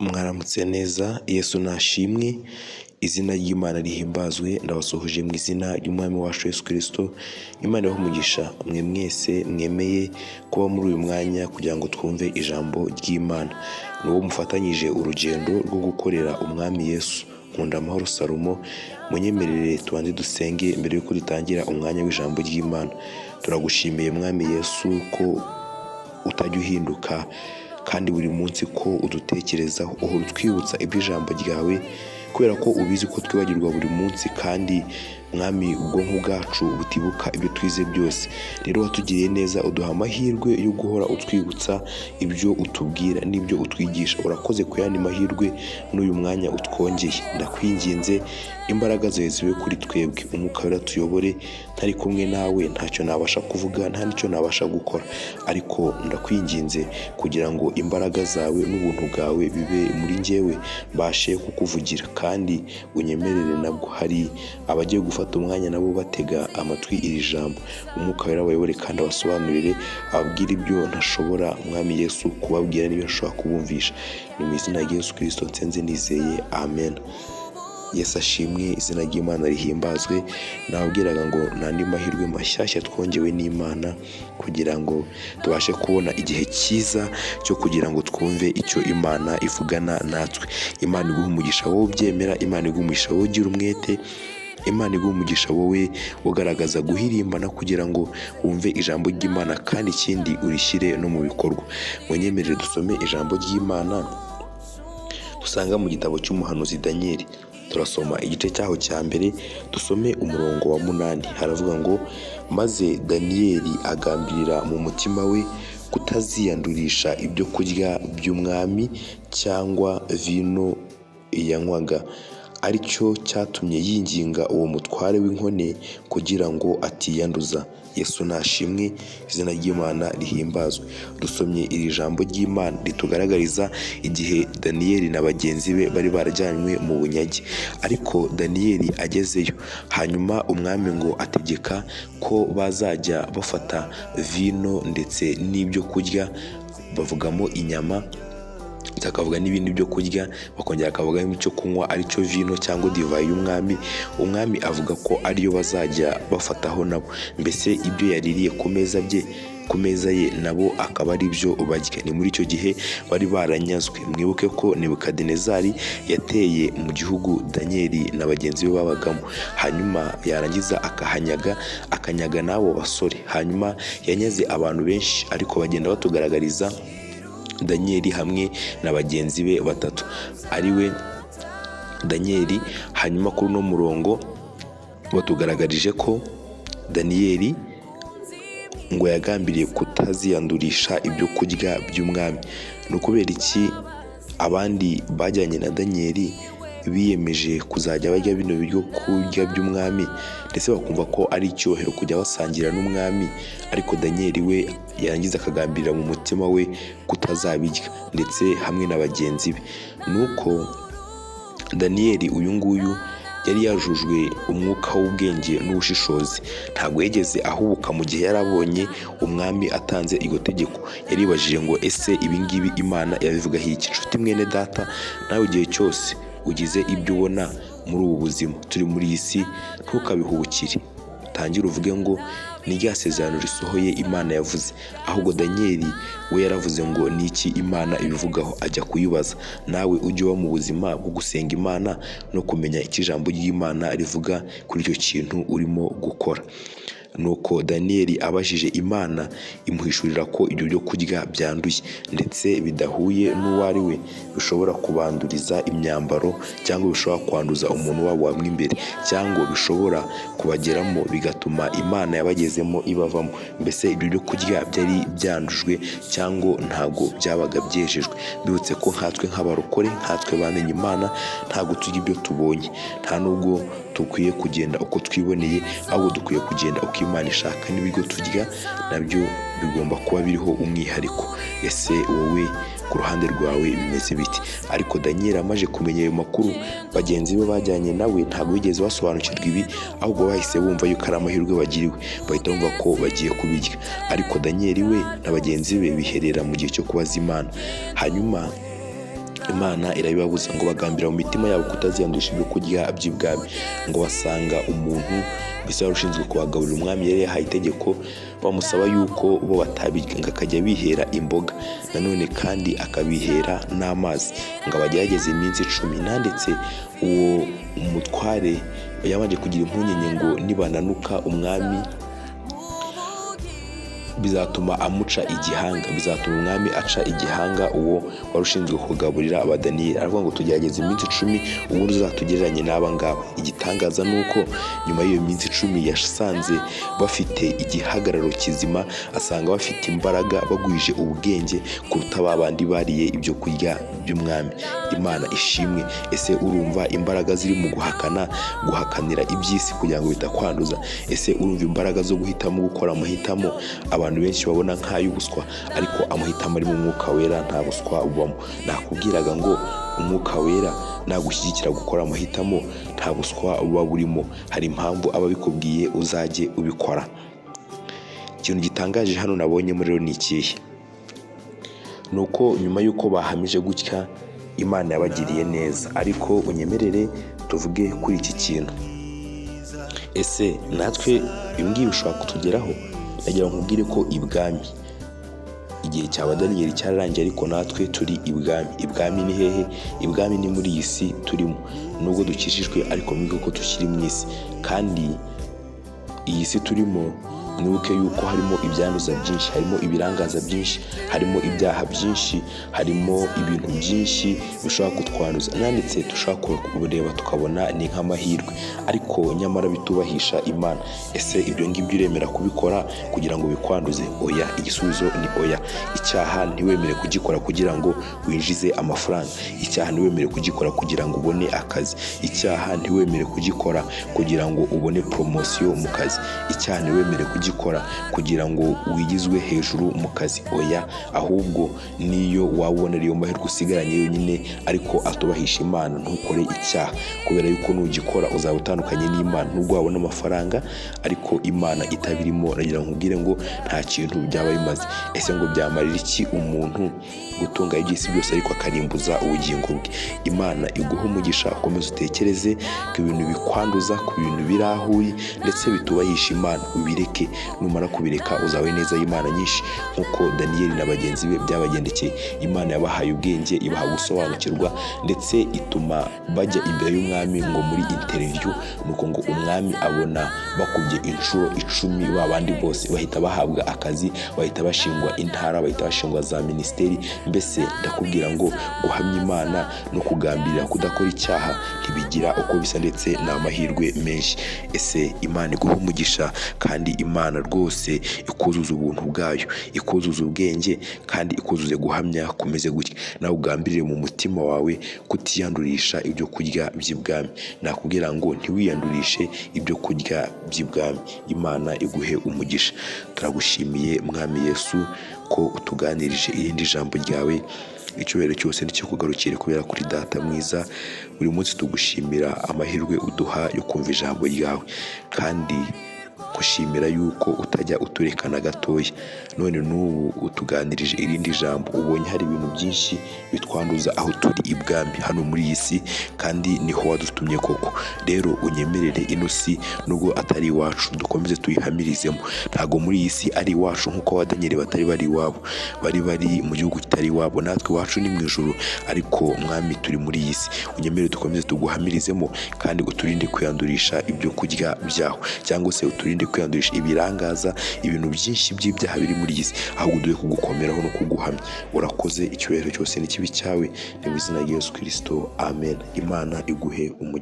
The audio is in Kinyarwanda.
Mwaramutse neza, Yesu nashimwe, izina ry'Imana rihimbazwe, ndabasuhuje mu izina ry'Umwami wacu Yesu Kristo. Imana ibahe umugisha mwe mwese mwemeye kuba muri uyu mwanya kugira ngo twumve ijambo ry'Imana. Ni uwo mufatanyije urugendo rwo gukorera Umwami Yesu. Nkunda Amahoro Salomo, munyemerere tubanze dusenge mbere y'uko dutangira umwanya w'ijambo ry'Imana. Turagushimiye Mwami Yesu ko utajya uhinduka kandi buri munsi ko udutekerezaho, uhora utwibutsa iby'ijambo ryawe kubera ko ubizi ko twibagirwa buri munsi, kandi Mwami ubwonko bwacu butibuka ibyo twize byose. Rero watugiriye neza uduha amahirwe yo guhora utwibutsa ibyo utubwira n'ibyo utwigisha. Urakoze ku yandi mahirwe n'uyu mwanya utwongeye. Ndakwinginze imbaraga zawe zibe kuri twebwe, Umwuka Wera tuyobore. Ntari kumwe nawe ntacyo nabasha kuvuga, nta n'icyo nabasha gukora, ariko ndakwinginze kugira ngo imbaraga zawe n'ubuntu bwawe bibe muri njyewe, mbashe kukuvugira kandi unyemerere nabwo. Hari abagiye gufata umwanya nabo batega amatwi iri jambo, Umwuka Wera abayobore kandi abasobanurire, ababwire ibyo ntashobora Mwami Yesu kubabwira n'ibyo ntashobora kubumvisha. Ni mu izina rya Yesu Kristo nsenze nizeye, amen. Yesu ashimwe, izina ry'Imana rihimbazwe. Nababwiraga ngo n'andi mahirwe mashyashya twongewe n'Imana kugira ngo tubashe kubona igihe cyiza cyo kugira ngo twumve icyo Imana ivugana natwe. Imana iguhe umugisha wowe ubyemera, Imana iguhe umugisha wowe ugira umwete, Imana iguhe umugisha wowe ugaragaza guhirimbana kugira ngo wumve ijambo ry'Imana kandi ikindi urishyire no mu bikorwa. Munyemerere dusome ijambo ry'Imana dusanga mu gitabo cy'umuhanuzi Daniyeli. Turasoma igice cyaho cya mbere, dusome umurongo wa 8. Haravuga ngo: maze Daniyeli agambirira mu mutima we kutaziyandurisha ibyo kurya by'umwami cyangwa vino yanywaga, aricyo cyatumye yinginga uwo mutware w'inkone kugira ngo atiyanduza. Yesu nashimwe, izina ry'Imana rihimbazwe. Dusomye iri jambo ry'Imana ritugaragariza igihe Daniyeli na bagenzi be bari barajyanywe mu bunyage. Ariko Daniyeli agezeyo, hanyuma umwami ngo ategeka ko bazajya bafata vino ndetse n'ibyo kurya, bavugamo inyama, bakavuga n'ibindi byo kurya, bakongera bakavugamo icyo kunywa aricyo vino cyangwa divayi y'umwami. Umwami avuga ko ariyo bazajya bafataho nabo, mbese ibyo yaririye ku meza bye, ku meza ye nabo akaba ari byo barya. Ni muri icyo gihe bari baranyazwe. Mwibuke ko Nebukadinezari yateye mu gihugu Daniyeli na bagenzi be babagamo, hanyuma yarangiza akahanyaga, akanyaga n'abo basore. Hanyuma yanyaze abantu benshi, ariko bagenda batugaragariza Daniyeli hamwe na bagenzi be batatu, ariwe Daniyeli. Hanyuma kuri uno murongo batugaragarije ko Daniyeli ngo yagambiriye kutaziyandurisha ibyo kurya by'umwami. Ni ukubera iki abandi bajyanye na Daniyeli biyemeje kuzajya barya bino biryo kurya by'umwami, ndetse bakumva ko ari icyubahiro kujya basangira n'umwami, ariko Daniyeli we yarangiza akagambirira mu mutima we kutazabirya ndetse hamwe na bagenzi be. Nuko Daniyeli uyu nguyu yari yajujwe umwuka w'ubwenge n'ubushishozi, ntabwo yigeze ahubuka mu gihe yari abonye umwami atanze iryo tegeko. Yaribajije ngo ese ibi ngibi Imana yabivugaho iki? Nshuti mwene data, nawe igihe cyose ugize ibyo ubona muri ubu buzima turi muri iyi si, ntukabihubukire, utangire uvuge ngo ni rya sezerano risohoye Imana yavuze. Ahubwo Daniyeli we yaravuze ngo ni iki Imana ibivugaho, ajya kuyibaza. Nawe ujye uba mu buzima bwo gusenga Imana no kumenya icyo ijambo ry'Imana rivuga kuri icyo kintu urimo gukora. Nuko Daniyeli abajije Imana, imuhishurira ko ibyo byo kurya byanduye ndetse bidahuye n'uwo ari we, bishobora kubanduriza imyambaro cyangwa bishobora kwanduza umuntu wabo wamwe imbere, cyangwa bishobora kubageramo bigatuma Imana yabagezemo ibavamo. Mbese ibyo byo kurya byari byandujwe cyangwa ntabwo byabaga byejejwe. Mbibutse ko nkatwe nk'abarokore, nkatwe bamenye Imana, ntabwo turya ibyo tubonye, nta nubwo dukwiye kugenda uko twiboneye, ahubwo dukwiye kugenda uko Imana ishaka. N'ibiryo turya nabyo bigomba kuba biriho umwihariko. Ese wowe ku ruhande rwawe bimeze biti? Ariko Daniyeli amaze kumenya ayo makuru, bagenzi be bajyanye nawe ntabwo bigeze basobanukirwa ibi, ahubwo bahise bumva yuko ari amahirwe bagiriwe, bahita bumva ko bagiye kubirya. Ariko Daniyeli we na bagenzi be biherera mu gihe cyo kubaza Imana. Hanyuma Imana irabibabuza ngo bagambira mu mitima yabo kutaziyandurisha ibyo kurya by'ibwami. Ngo basanga umuntu mbese wari ushinzwe kubagaburira, umwami yari yahaye itegeko, bamusaba yuko bo batabirya, ngo akajya bihera imboga nanone kandi akabihera n'amazi, ngo abagerageze iminsi 10. Nanditse uwo mutware yabanje kugira impungenge ngo nibananuka umwami bizatuma amuca igihanga, bizatuma umwami aca igihanga uwo wari ushinzwe kugaburira abadaniyeli. Aravuga ngo tugerageze iminsi 10 ubundi uzatugereranye n'aba ngaba. Igitangaza ni uko nyuma y'iyo minsi 10 yasanze bafite igihagararo kizima, asanga bafite imbaraga, bagwije ubwenge kuruta ba bandi bariye ibyo kurya by'umwami. Imana ishimwe. Ese urumva imbaraga ziri mu guhakana, guhakanira iby'isi kugira ngo bitakwanduza? Ese urumva imbaraga zo guhitamo gukora amahitamo abantu benshi babona nk'ay'ubuswa, ariko amahitamo ari mu mwuka wera nta buswa bubamo. Nakubwiraga ngo umwuka wera nagushyigikira gukora amahitamo nta buswa buba burimo. Hari impamvu aba abikubwiye, uzajye ubikora. Ikintu gitangaje hano nabonyemo rero ni ikihe? Ni uko nyuma y'uko bahamije gutya, Imana yabagiriye neza. Ariko unyemerere tuvuge kuri iki kintu. Ese natwe ibi ngibi bishobora kutugeraho? Nagira ngo nkubwire ko ibwami igihe cya Daniyeli cyararangiye, ariko natwe turi ibwami. Ibwami ni hehe? Ibwami ni muri iyi si turimo, nubwo dukijijwe ariko mwibuke ko tukiri mu isi, kandi iyi si turimo mwibuke yuko harimo ibyanduza byinshi, harimo ibirangaza byinshi, harimo ibyaha byinshi, harimo ibintu byinshi bishobora kutwanduza. Nanditse dushobora kureba tukabona ni nk'amahirwe, ariko nyamara bitubahisha Imana. Ese ibyo ngibyo uremera kubikora kugira ngo bikwanduze? Oya, igisubizo ni oya. Icyaha ntiwemere kugikora kugira ngo winjize amafaranga. Icyaha ntiwemere kugikora kugira ngo ubone akazi. Icyaha ntiwemere kugikora kugira ngo ubone poromosiyo mu kazi. Icyaha ntiwemere kugikora kugira ngo wigizwe hejuru mu kazi. Oya, ahubwo niyo wabona ariyo mahirwe usigaranye yonyine ariko atubahisha Imana, ntukore icyaha, kubera yuko nugikora uzaba utandukanye n'Imana. Nubwo wabona amafaranga ariko Imana itabirimo, nagira ngo nkubwire ngo nta kintu byaba bimaze. Ese ngo byamarira iki umuntu gutunga iby'isi byose ariko akarimbuza ubugingo bwe? Imana iguhe umugisha, ukomeze utekereze ku bintu bikwanduza, ku bintu biri aho uri ndetse bitubahisha Imana, ubireke. Numara kubireka uzawe neza y'Imana nyinshi, nk'uko Daniyeli na bagenzi be byabagendekeye. Imana yabahaye ubwenge, ibaha gusobanukirwa, ndetse ituma bajya imbere y'umwami ngo muri interview, nuko ngo umwami abona bakubye inshuro 10 ba bandi bose, bahita bahabwa akazi, bahita bashingwa intara, bahita bashingwa za minisiteri. Mbese ndakubwira ngo guhamya Imana no kugambirira kudakora icyaha ntibigira uko bisa, ndetse ni amahirwe menshi. Ese Imana iguhe umugisha, kandi Imana rwose ikuzuza ubuntu bwayo, ikuzuza ubwenge, kandi ikuzuze guhamya kumeze gutya. Nawe ugambirire mu mutima wawe kutiyandurisha ibyo kurya by'ibwami. Nakubwira ngo ntiwiyandurishe ibyo kurya by'ibwami. Imana iguhe umugisha. Turagushimiye Mwami Yesu ko utuganirije irindi jambo ryawe. Icyubahiro cyose nicyo kugarukire kubera kuri Data mwiza. Buri munsi tugushimira amahirwe uduha yo kumva ijambo ryawe, kandi gushimira yuko utajya uturekana gatoya. None n'ubu utuganirije irindi jambo, ubonye hari ibintu byinshi bitwanduza aho turi ibwami hano muri iyi si, kandi niho wadutumye koko. Rero unyemerere ino si nubwo atari iwacu dukomeze tuyihamirizemo. Ntabwo muri iyi si ari iwacu nk'uko abadanyeri batari bari iwabo, bari bari mu gihugu kitari iwabo. Natwe iwacu ni mu ijuru, ariko Mwami turi muri iyi si. Unyemerere dukomeze tuguhamirizemo, kandi uturinde kwiyandurisha ibyo kurya byaho, cyangwa se uturinde kwiyandurisha ibirangaza, ibintu byinshi by'ibyaha biri muri iyi si, ahubwo uduhe kugukomeraho no kuguhamya. Urakoze, icyubahiro cyose n'ikibi cyawe, ni mu izina rya Yesu Kristo, amen. Imana iguhe umugisha.